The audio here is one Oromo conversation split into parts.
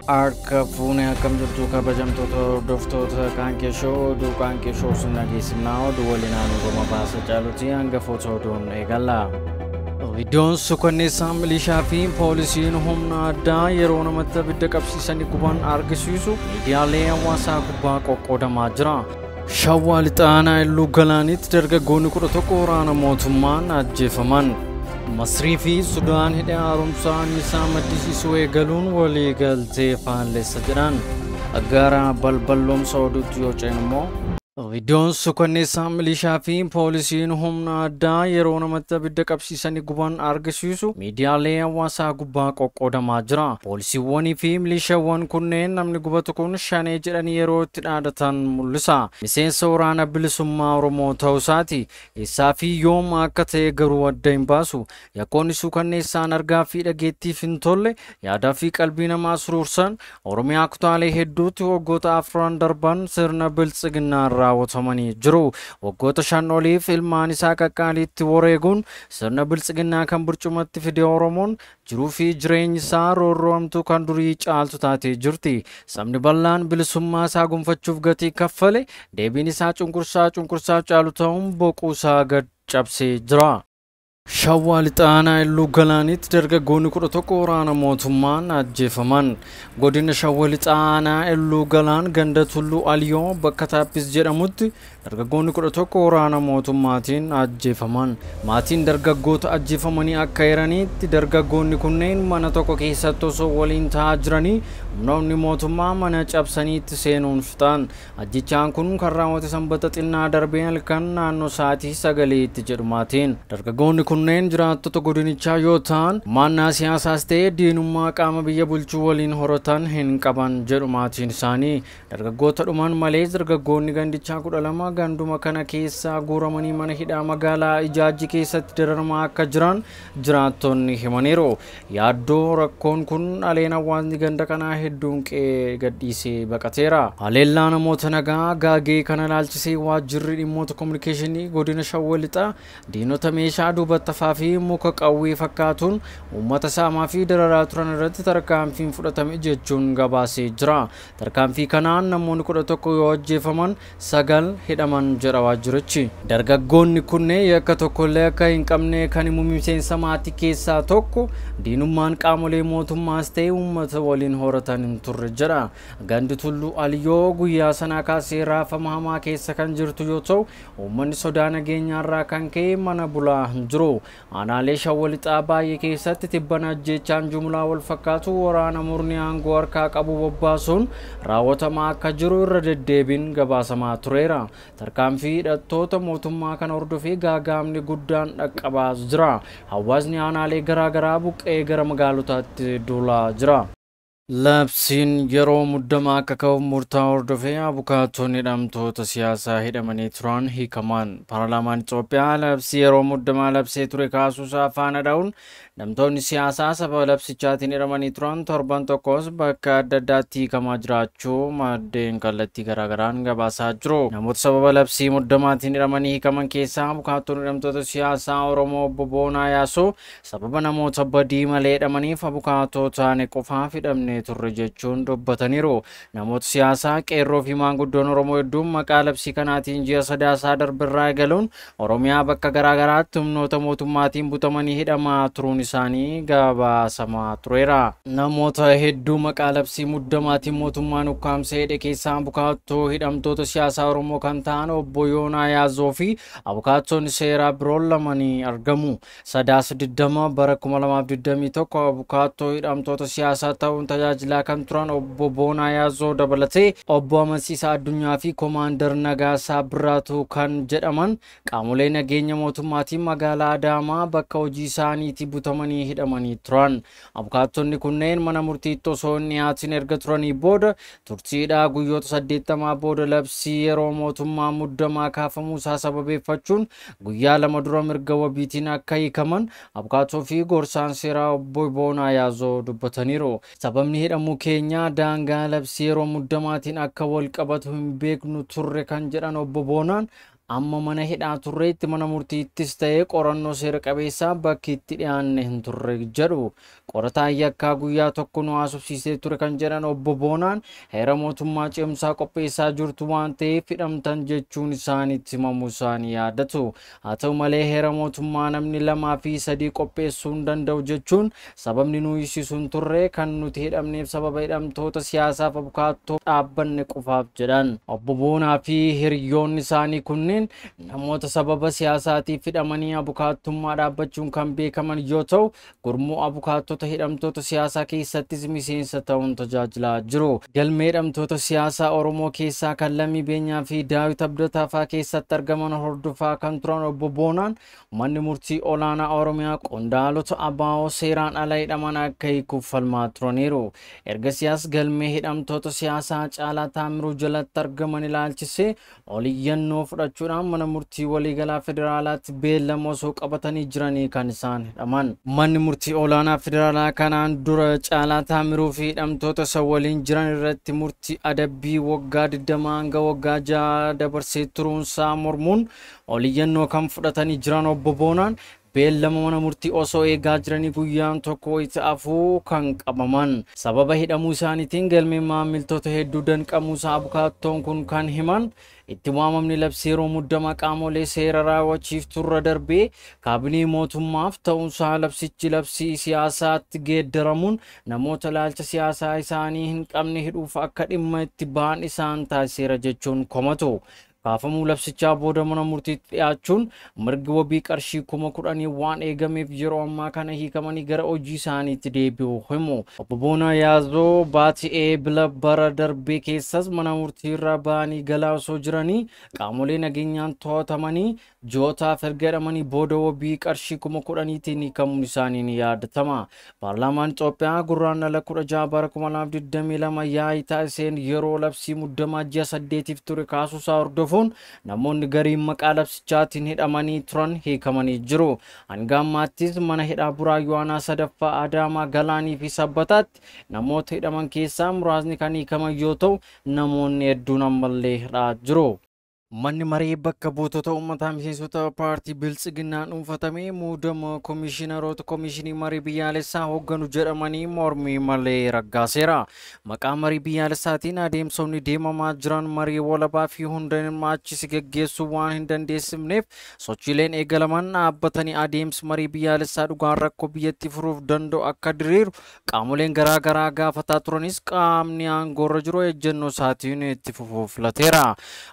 Harka fuunee akkam jirtu kabajamtoota hordoftoota Qaanqee Oduu Qaanqee Shoo sin dhageessifnaa oduu waliin aanuu goma baasa caaluti hangafoota oduun eegalla. Iddoon suukanneessaa milishaa fi poolisiin humna addaa yeroo namatti abidda qabsiisanii guban argisiisu miidiyaalee hawaasaa gubbaa qoqqoodamaa jira. Shawwaa Lixaanaa Illuu Galaanitti dargaggoonni 11 waraana mootummaan ajjeefaman. Masrii fi Sudaan hidha haaromsaa anniisaa maddisiisuu eegaluun walii galtee faalleessa jedhan. Gara balballoomsa oduutti yoo ceenu immoo Iddoon suukanneessaa milishaa fi poolisiin humna addaa yeroo namatti abidda qabsiisanii guban argisiisu miidiyaalee hawaasaa gubbaa qoqqoodamaa jira. Poolisiiwwanii fi milishaawwan kunneen namni gubatu kun shanee jedhanii yeroo itti dhaadatan mul'isa. Miseensa waraana bilisummaa Oromoo ta'uu isaati. Eessaa fi yoom akka ta'e garuu adda hin baasu. Yakkoonni suukanneessaan argaa fi dhageettiif hin tolle yaadaa fi qalbii namaa suruursan Oromiyaa kutaalee hedduutti waggoota afran darban sirna biltsiginnaan raawwatamanii jiru. Waggoota 5 oliif ilmaan isaa qaqqaaliitti wareeguun sirna biltsiginnaa kan burcumatti fide Oromoon jiruu fi jireenyi isaa roorroomtuu kan durii caaltu taatee jirti. Sabni bal'aan bilisummaa isaa gonfachuuf gatii kaffale deebiin isaa cunqursaa cunqursaa caalu ta'uun boquu isaa gad cabsee jira. Shawwaa Lixaanaa Illuu Galaanitti dargaggoonni 11 waraana mootummaan ajjeefaman. Godina Shawwaa Lixaanaa Illuu Galaan ganda Tulluu Aliyoo bakka Taappis jedhamutti dargaggoonni 11 waraana mootummaatiin ajjeefaman. Maatiin dargaggoota ajjeefamanii akka eeranitti dargaggoonni kunneen mana tokko keessatti osoo waliin taa'aa jiranii humnoonni mootummaa mana cabsanii itti seenuun fixan. Ajjechaan kun kan raawwate sanbata xinnaa darbee halkan naannoo sa'aatii 9tti jedhu maatiin. Dargaggoonni kunneen jiraattota godinichaa yoo ta'an mannaa siyaasaas ta'ee diinummaa qaama biyya bulchuu waliin horatan hin qaban jedhu maatiin isaanii. Dargaggoota dhuman malees dargaggoonni gandichaa 12 ganduma kana keessaa guuramanii mana hidhaa magaalaa Ijaajji keessatti dararamaa akka jiran jiraattonni himaniiru. Yaaddoo rakkoon kun aleen hawaasni ganda kanaa hedduun qe'ee gadhiisee baqateera. Haleellaa namoota nagaa gaagee kana ilaalchisee waajjirri dhimmoota kominikeeshinii godina Shawwa Lixaa diinota meeshaa duubattafaa fi muka qawwee fakkaatuun uummata saamaa fi dararaa turan irratti tarkaanfiin fudhatame jechuun gabaasee jira. Tarkaanfii kanaan namoonni 11 yoo ajjeefaman 9 hidhaman jedha waajjirichi. Dargaggoonni kunneen yakka tokkollee akka hin qabne kan himu miseensa maatii keessaa tokko diinummaan qaamolee mootummaas ta'e uummata waliin horatan hin turre jedha. Gandi Tulluu Aliyoo guyyaa sanaa kaasee raafama hamaa keessa kan jirtu yoo ta'u uummanni sodaa nageenyaarraa kan ka'e mana bulaa hin jiru. Aanaalee Shawwa Lixaa baay'ee keessatti tibbana ajjeechaan jumlaa wal fakkaatu waraana murni aangoo harkaa qabu bobbaasuun raawwatamaa akka jiru irra deddeebiin gabaasamaa tureera. Tarkaanfii hidhattoota mootummaa kana hordofee gaagaamni guddaan dhaqqabaa jira. Hawaasni aanaalee garaagaraa buqqee gara magaalotaatti duulaa jira. Labsiin yeroo muddamaa akka ka'u murtaa'u hordofee abukaatonni hidhamtoota siyaasaa hidhamanii turan hiikaman. Paarlaamaan Itoophiyaa labsii yeroo muddamaa labsee ture kaasuusaa faana dha'uun hidhamtoonni siyaasaa sababa labsichaatiin hidhamanii turan torban tokkos bakka adda addaatti hiikamaa jiraachuu maddeen kallattii garaagaraan gabaasaa jiru. Namoota sababa labsii muddamaatiin hidhamanii hiikaman keessaa abukaatonni hidhamtoota siyaasaa Oromoo obbo Boonaa Yaasoo sababa namoota badii malee hidhamaniif abukaatoo taane qofaaf hidhamne turre jechuun dubbataniiru. Namoota siyaasaa qeerroo fi maanguddoon Oromoo hedduun maqaa labsii kanaatiin ji'a sadaasaa darbirraa eegaluun Oromiyaa bakka garaagaraatti humnoota mootummaatiin butamanii hidhamaa turuun isaanii gabaasamaa tureera. Namoota hedduu maqaa labsii muddamaatiin mootummaan ukkaamsee hidhe keessaa abukaattoo hidhamtoota siyaasaa Oromoo kan ta'an obbo Yoonaa Yaazoo fi abukaattoonni seeraa biroon lamanii argamu. Sadaasa 20 bara 2021 abukaattoo hidhamtoota siyaasaa ta'uun tajaajilaa kan turan obbo Boonaa Yaazoo dabalatee obbo Amansiisaa Addunyaa fi Koomaandar Nagaasaa Birraatuu kan jedhaman qaamolee nageenya mootummaatiin magaalaa Adaamaa bakka hojii isaaniitti butamanii hidhamanii turan. Abukaattonni kunneen mana murtiitti osoo hin dhiyaatin erga turanii booda turtiidhaa guyyoota 80 booda labsii yeroo mootummaa muddamaa kaafamuu isaa sababeeffachuun guyyaa 2 dura mirga wabiitiin akka hiikaman abukaattoo fi gorsaan seeraa obbo Boonaa Yaazoo dubbataniiru. Sababni hidhamuu keenya daangaa labsii yeroo muddamaatiin akka wal qabatu hin beeknu turre kan jedhan obbo Boonaan Amma mana hidhaa turreetti mana murtiittis ta'ee qorannoo seera qabeessaa bakki itti dhiyaanne hin turre jedhu. Qorataan yakkaa guyyaa tokko nu haasofsiisee ture kan jedhan Obbo Boonaan heera mootummaa ce'umsaa qopheessaa jirtu waan ta'eef hidhamtan jechuun isaanitti himamuu isaanii yaadatu. Haa ta'u malee heera mootummaa namni 2 fi 3 qopheessuu hin danda'u jechuun sababni nu hiisisu hin turre kan nuti hidhamneef sababa hidhamtoota siyaasaaf abukaattoo dhaabbanne qofaaf jedhan. Obbo Boonaa fi hiriyoonni isaanii kunneen namoota sababa siyaasaatiif hidhamanii abukaattummaa dhaabbachuun kan beekaman yoo ta'u, gurmuu abukaattota hidhamtoota siyaasaa keessattis miseensa ta'uun tajaajilaa jiru. Galmee hidhamtoota siyaasaa Oromoo keessaa kan Lammii Beenyaa fi Daawit Abdataa fa'aa keessatti argaman hordofaa kan turan Obbo Boonaan manni murtii olaanaa Oromiyaa qondaalota ABO seeraan ala hidhaman akka hiikuuf falmaa turaniiru. Ergasiyaas galmee hidhamtoota siyaasaa Caalaa Taamiruu jalatti argaman ilaalchisee oliyyannoo fudhachuudhaan mana murtii waliigalaa federaalaatti beellama osoo qabatanii jiranii kan isaan hidhaman. Manni murtii olaanaa federaalaa kanaan dura Caalaa Taamiruu fi hidhamtoota isa waliin jiran irratti murtii adabbii waggaa 20 hanga waggaa 6 dabarsee turuunsaa mormuun oliyyannoo kan fudhatanii jiran Obbo Boonaan beellama mana murtii osoo eegaa jiranii guyyaan tokko itti afuu kan qabaman. Sababa hidhamuu isaaniitiin galmee maamiltoota hedduu danqamuusaa abukaattoon kun kan himan itti waamamni labsii yeroo muddama qaamolee seera raawwachiifturra darbee kaabinee mootummaaf ta'uunsaa labsichi labsii siyaasaatti geeddaramuun namoota ilaalcha siyaasaa isaanii hin qabne hidhuuf akka dhimma itti ba'an isaan taasiseera jechuun komatu. Kaafamuu labsichaa booda mana murtiitti dhiyaachuun mirgi wabii qarshii 10,000 waan eegameef yeroo ammaa kana hiikamanii gara hojii isaaniitti deebi'u himu. Obbo Boonaa Yaazoo baatii Eebila bara darbee keessas mana murtiirraa ba'anii galaa osoo jiranii qaamolee nageenyaan to'atamanii ji'ootaaf erga hidhamanii booda wabii qarshii 10,000tiin hiikamuun isaanii ni yaadatama. Paarlaamaan Itoophiyaa gurraandhala 16 bara 2022 yaa'ii taasiseen yeroo labsii muddamaa ji'a 8tiif ture kaasuusaa hordofuun namoonni gariin maqaa labsichaatiin hidhamanii turan hiikamanii jiru. Hanga ammaattis mana hidhaa Buraayyuu Aanaa 3ffaa Adaamaa Galaanii fi Sabbataatti namoota hidhaman keessaa muraasni kan hiikaman yoo ta'u namoonni hedduun ammallee hidhaa jiru. Manni maree bakka buutota uummataa miseensota paartii Biltsiginnaan dhuunfatamee muudama komishiinaroota komishinii marii biyyaalessaa hoogganu jedhamanii mormii malee raggaaseera. Maqaa marii biyyaalessaatiin adeemsonni deemamaa jiran marii walabaa fi hunda hirmaachise geggeessuu waan hin dandeessifneef sochiileen eegalaman dhaabbatanii adeemsi marii biyyaalessaa dhugaan rakkoo biyyattii furuuf danda'u akka diriiru qaamoleen garaagaraa gaafataa turanis qaamni aangoorra jiru ejjennoo isaatiin itti fufuuf filateera.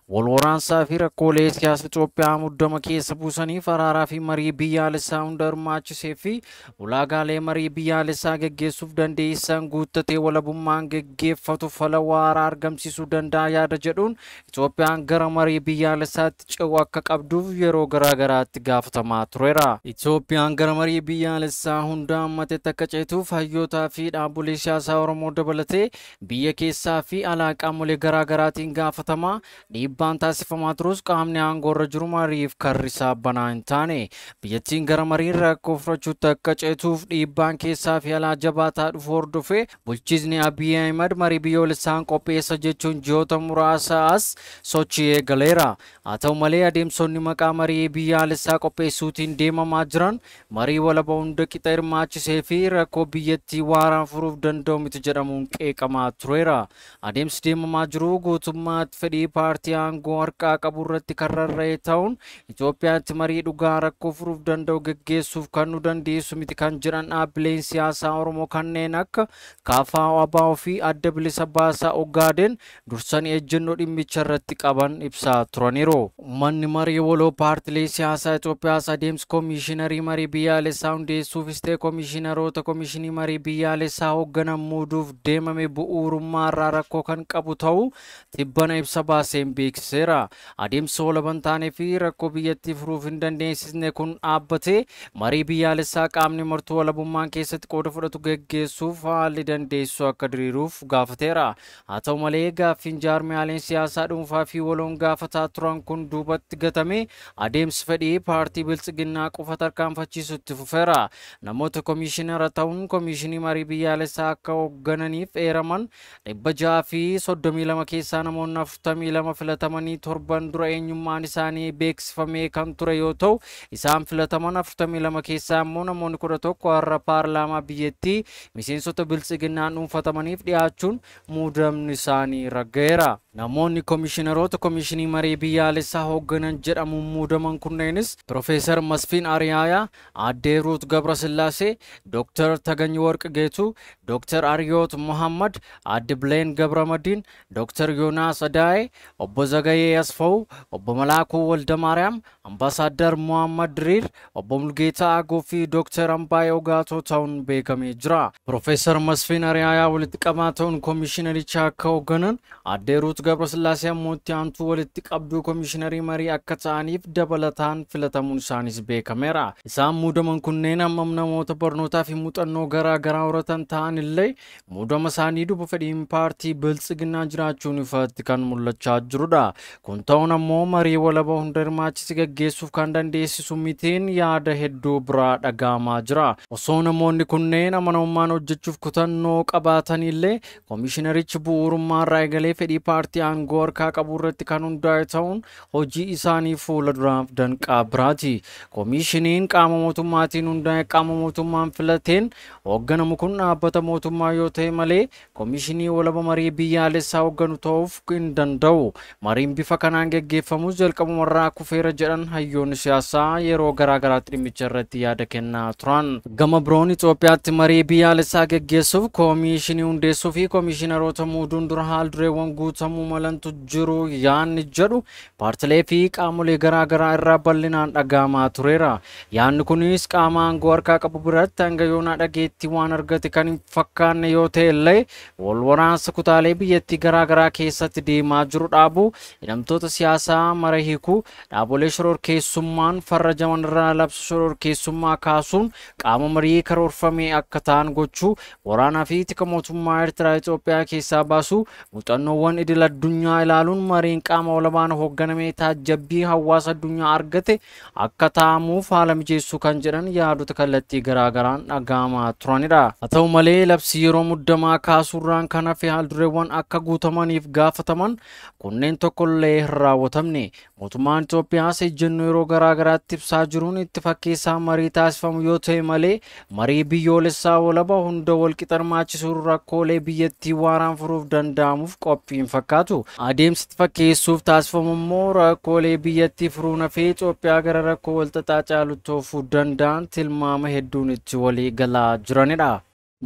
Wal waraansa fi rakkoolee siyaasa Itoophiyaa muddama keessa buusaniif araaraa fi marii biyyaalessaa hunda hirmaachisee fi ulaagaalee marii biyyaalessaa geggeessuuf dandeessisan guuttatee walabummaan geggeeffatu fala waaraa argamsiisuu danda'a yaada jedhuun Itoophiyaan gara marii biyyaalessaatti ce'uu akka qabduuf yeroo garaagaraatti gaafatamaa tureera. Itoophiyaan gara marii biyyaalessaa hunda hammatetti akka ceetuuf hayyootaa fi dhaabbolee siyaasaa Oromoo dabalatee biyya keessaa fi alaa qaamolee garaagaraatiin gaafatamaa dhiibbaan taasifamaa turus qaamni aangoorra jiru mariif karrisaa banaa hin taane. Biyyattiin gara mariin rakkoo furachuutti akka ceetuuf dhiibbaan keessaa fi alaa jabaataa dhufu hordofee bulchiinsi Abiy Ahimad marii biyyoolessaan qopheessa jechuun ji'oota muraasa as sochii eegaleera. Haa ta'u malee adeemsonni maqaa marii biyyaalessaa qopheessuutiin deemamaa jiran marii walaba hunda qixa hirmaachisee fi rakkoo biyyattii waaraan furuuf danda'u miti jedhamuun qeeqamaa tureera. Adeemsi deemamaa jiru guutummaatti fedhii paartii aangoo harkaa qabu irratti kan rarra'e ta'uun Itoophiyaatti marii dhugaa rakkoo furuuf danda'u geggeessuuf kan nu dandeessu miti kan jedhan dhaabbileen siyaasaa Oromoo kanneen akka KFO, ABO fi Adda Bilisa Baasaa Ogaadeen dursanii ejjennoo dhimmicha irratti qaban ibsaa turaniiru. Manni marii waloo paartilee siyaasaa Itoophiyaas adeemsi komishiinarii marii biyyaalessaa hundeessuufis ta'e komishiinaroota komishinii marii biyyaalessaa hoogganan muuduuf deemame bu'uurummaa irraa rakkoo kan qabu ta'uu tibbana ibsa baaseen beeksiseera. Adeemsa walaba hin taanee fi rakkoo biyyattii furuuf hin dandeessisne kun dhaabbatee marii biyyaalessaa qaamni martuu walabummaan keessatti qooda fudhatu geggeessuuf haalli dandeessu akka diriiruuf gaafateera. Haa ta'u malee gaaffiin jaarmiyaaleen siyaasaa dhuunfaa fi waloon gaafataa turan kun duubatti gatame adeemsi fedhii paartii Biltsiginnaa qofa tarkaanfachiisutti fufeera. Namoota komishinara ta'uun komishinii marii biyyaalessaa akka hooggananiif eeraman 632 keessaa namoonni 42 filatamanii torban dura eenyummaan isaanii beeksifamee kan ture yoo ta'u, isaan filataman 42 keessaa immoo namoonni 11 har'a paarlaamaa biyyattii miseensota biltsiginnaan dhuunfatamaniif dhiyaachuun muudamni isaanii ragga'eera. Namoonni komishiinaroota komishinii marii biyyaalessaa hoogganan jedhamuun muudaman kunneenis Profeesar Masfiin Ariyaayaa, Aaddee Ruut Gabrasillaasee, Dooktar Taganyi Warq Geetuu, Dooktar Ariyoot Muhammad, Aadde Bileen Gabramadiin, Dooktar Yoonaas Adaa'e, Obbo Zagayee Asfaw, Obbo Malaakuu Waldamaariyaam, Ambaasaadar Muhammad Diriir, Obbo Mulgeetaa Agoo fi Dooktar Ambaayee Ogaatoo ta'uun beekamee jira. Profeesar Masfiin Ariyaayaa walitti qabaa ta'uun komishinaricha akka hoogganan, Aaddee Ruut Gabrasillaasee ammoo itti aantuu walitti qabduu komishiinarii marii akka ta'aniif dabalataan filatamuun isaaniis beekameera. Isaan muudaman kunneen hammam namoota barnootaa fi muuxannoo garaa garaa horatan ta'an illee muudama isaanii duuba fedhiin paartii biltsiginnaa jiraachuun ifatti kan mul'achaa jirudha. Kun ta'uun ammoo marii walaba hunda hirmaachise gaggeessuuf kan dandeessisu mitiin yaada hedduu biraa dhaga'amaa jira. Osoo namoonni kunneen amanamummaan hojjechuuf kutannoo qabaatan illee komishinarichi bu'uurummaa irraa eegalee fedhii paartii aangoo harkaa qabu irratti kan hundaa'e ta'uun hojii isaanii fuula duraaf danqaa biraati. Komishiniin qaama mootummaatiin hundaa'e qaama mootummaan filateen hoogganamu kun dhaabbata mootummaa yoo ta'e malee komishinii walaba marii biyyaalessaa hoogganu ta'uuf hin danda'u. Mariin bifa kanaan geggeeffamus jalqabumarraa kufeera jedhan hayyoonni siyaasaa yeroo garaa garaatti dhimmicha irratti yaada kennaa turan. Gama biroon Itoophiyaatti marii biyyaalessaa geggeessuuf komishinii hundeessuu fi komishiinaroota muuduun dura haal dureewwan guutamuu malantu jiru yaanni jedhu paartilee fi qaamolee garaa garaa irraa bal'inaan dhaga'amaa tureera. Yaanni kunis qaama aangoo harkaa qabu biratti hanga yoonaa dhageettii waan argate kan hin fakkaanne yoo ta'e illee wal waraansa kutaalee biyyattii garaa garaa keessatti deemaa jiru dhaabu, hidhamtoota siyaasaa mara hiikuu, dhaabolee shororkeessummaan farrajaman irraa labsa shororkeessummaa kaasuun qaama marii karoorfame akka ta'an gochuu, waraanaa fi tika mootummaa Eertiraa Itoophiyaa keessaa baasuu, muuxannoowwan idil addunyaa ilaaluun mariin qaama walabaan hoogganamee taajjabbii hawaasa addunyaa argate akka ta'amuuf haala mijeessuu kan jedhan yaadota kallattii garaa garaan dhaga'amaa turanidha. Haa ta'u malee labsi yeroo muddamaa kaasuurraan kan hafe haaldureewwan akka guutamaniif gaafataman kunneen tokkollee hin raawwatamne. Mootummaan Itoophiyaas ejjennoo yeroo garaa garaatti ibsaa jiruun itti fakkeessaa marii taasifamu yoo ta'e malee marii biyyoolessaa walaba hunda walqixa hirmaachisuun rakkoolee biyyattii waaraan furuuf danda'amuuf qophii hin fakkaatu. Adeemsi itti fakkeessuuf taasifamu immoo rakkoolee biyyattii furuun hafee Itoophiyaa gara rakkoo walxaxaa caalutti oofuu danda'an tilmaama hedduun itti walii galaa jiranidha.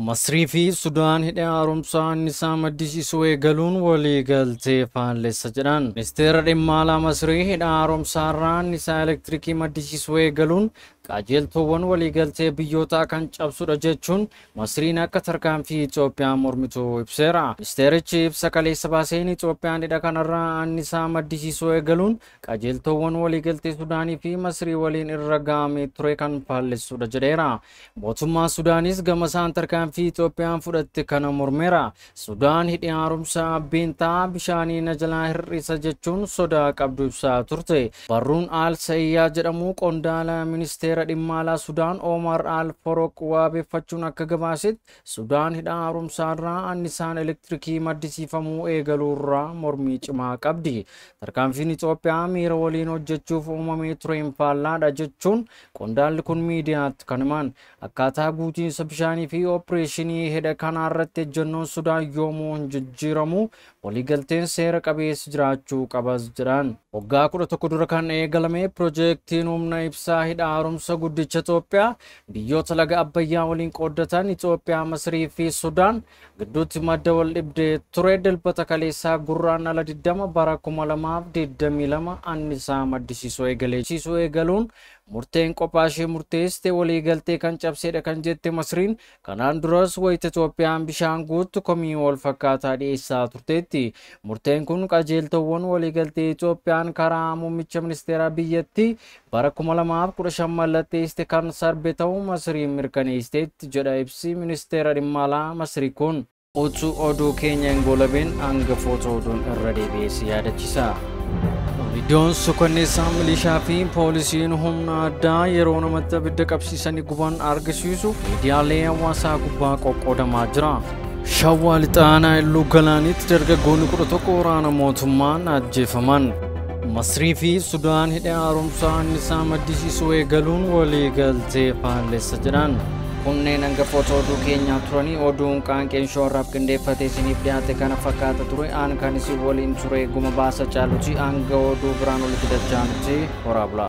Masrii fi Sudaan hidha haaromsaa annisaa maddisiisuu eegaluun walii galtee faallessa jedhan. Ministeera dhimma alaa Masrii hidha haaromsaa irraa annisaa elektirikii maddisiisuu eegaluun qajeeltowwan waliigaltee biyyootaa kan cabsudha jechuun Masriin akka tarkaanfii Itoophiyaa mormitu ibseera. Ministeerichi ibsa kaleessa baaseen Itoophiyaan hidha kanarraa annisaa maddisiisuu eegaluun qajeeltowwan waliigaltee Sudaanii fi Masrii waliin irra ga'amee ture kan faallessudha jedheera. Mootummaan Sudaanis gama isaan tarkaanfii Itoophiyaan fudhatte kana mormeera. Sudaan hidhi haaromsaa abbeentaa bishaanii na jalaa hir'isa jechuun sodaa qabdu ibsaa turte. Barruun Al Sayyaa jedhamu qondaala ministeera dhimma alaa Sudaan Omar Al Foroq wabeeffachuun akka gabaasetti Sudaan hidha haaromsaarraa annisaan elektirikii maddisiifamuu eegaluurraa mormii cimaa qabdi. Tarkaanfiin Itoophiyaa miira waliin hojjechuuf uumamee tureen faallaadha jechuun qondaalli kun miidiyaatti kan himan. Akkaataa guutiinsa bishaanii fi opereeshinii hidha kanaarratti ejjennoon Sudaan yoomuu hin jijjiiramu, waliigalteen seera qabeessi jiraachuu qabas jedhan. Waggaa 11 dura kan eegalame piroojeektiin humna ibsaa hidha haaromsa guddicha Itoophiyaa biyyoota laga Abbayyaa waliin qooddatan Itoophiyaa, Masrii fi Sudaan gidduutti madda wal dhibdee ture dilbata kaleessaa gurraan ala 20 bara 2022 annisaa maddisiisuu eegaluun murteen qophaa ishee murteessite waliigaltee kan cabsedha kan jette Masriin kanaan duras wayita Itoophiyaan bishaan guuttu komii wal fakkaataa dhiyeessaa turteetti. Murteen kun qajeeltowwan waliigaltee Itoophiyaan karaa muummicha ministeeraa biyyattii bara 2015 mallatteessite kan sarbe ta'uu Masriin mirkaneessiteetti jedha ibsi ministeera dhimma alaa Masrii kun. Utuu oduu keenya hin goolabin hangafoota oduun irra deebi'ee si yaadachiisa. Viidiyoon suukanneessaa milishaa fi poolisiin humna addaa yeroo namatti abidda qabsiisanii guban argisiisu miidiyaalee hawaasaa gubbaa qoqqoodamaa jira. Shawaa Lixaanaa Illuu Galaanitti dargaggoonni 11 waraana mootummaan ajjeefaman. Masrii fi Sudaan hidha haaromsaa annisaa maddisiisuu eegaluun waliigaltee faallessa jedhan. Kunneen hangafoota oduu keenyaa turanii oduun qaanqeen shoorraaf qindeeffatee isiniif dhiyaate kana fakkaata ture. Aan kan isin waliin ture Guma Baasa Caaluti. Hanga oduu biraan walitti dachaanutti horaa bulaa.